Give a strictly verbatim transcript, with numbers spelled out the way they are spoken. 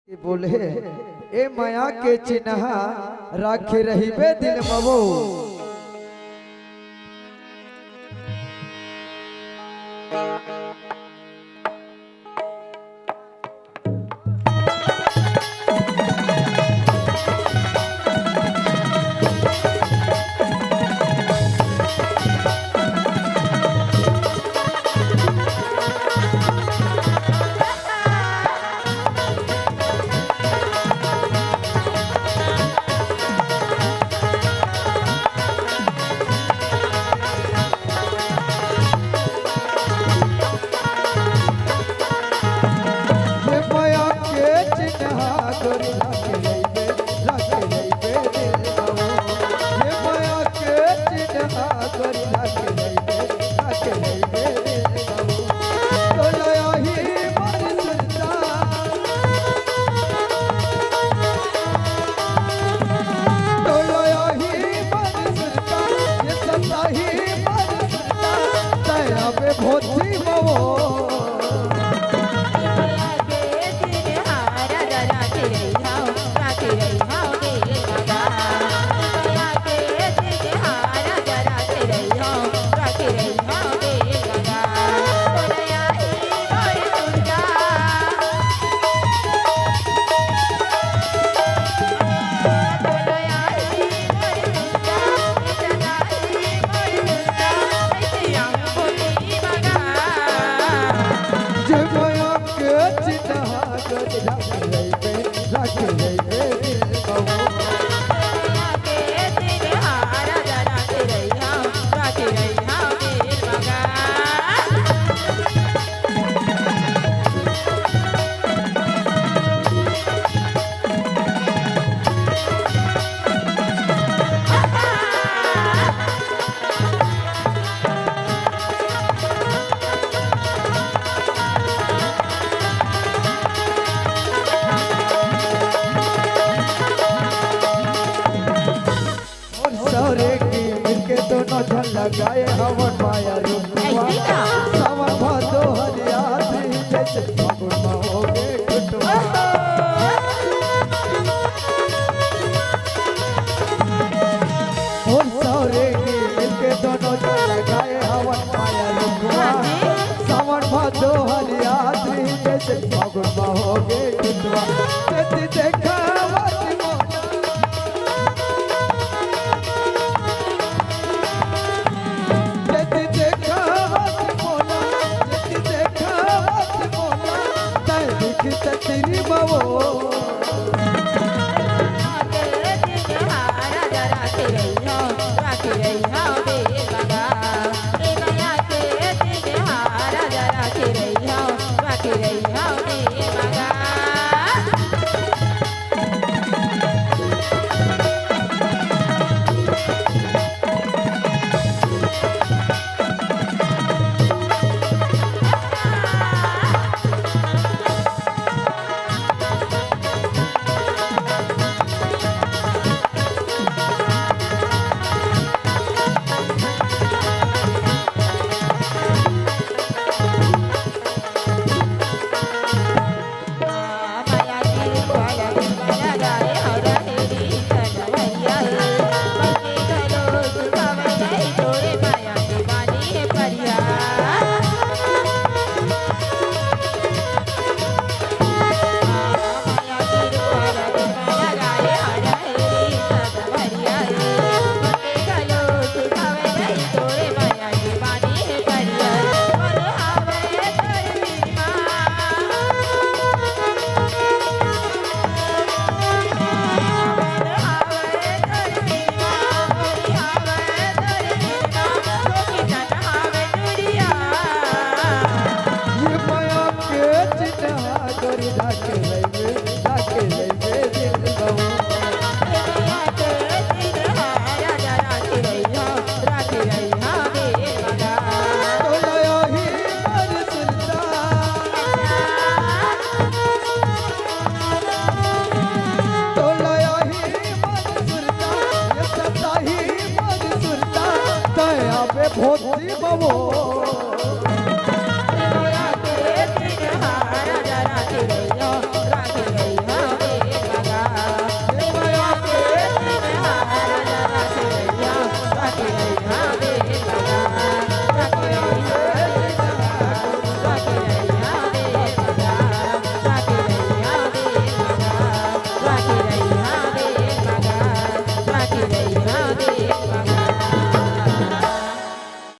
के बोले, ए मया के चिन्हा राखे रहिबे दिल म वो। ये मया के चिन्हा गोरी राखे रहिबे, राखे रहिबे दिल म वो। ये मया के चिन्हा गोरी राखे रहिबे, राखे रहिबे दिल म वो। तोला आही मोर सुरता, तोला आही मोर सुरता, ये सताही मोर सुरता, तै आबे भोथी म वो। मोर सौरे के मिलके दोनों झन लगाए हवन माया रूपवा। ऐसे का? सावन भादो हरियाली जैसे फागुन में होगे ठुठुआ। मोर सौरे के मिलके दोनों झन लगाए हवन माया रूपवा। हाँ जी। सावन भादो हरियाली जैसे फागुन में होगे ठुठुआ। जैसे देखा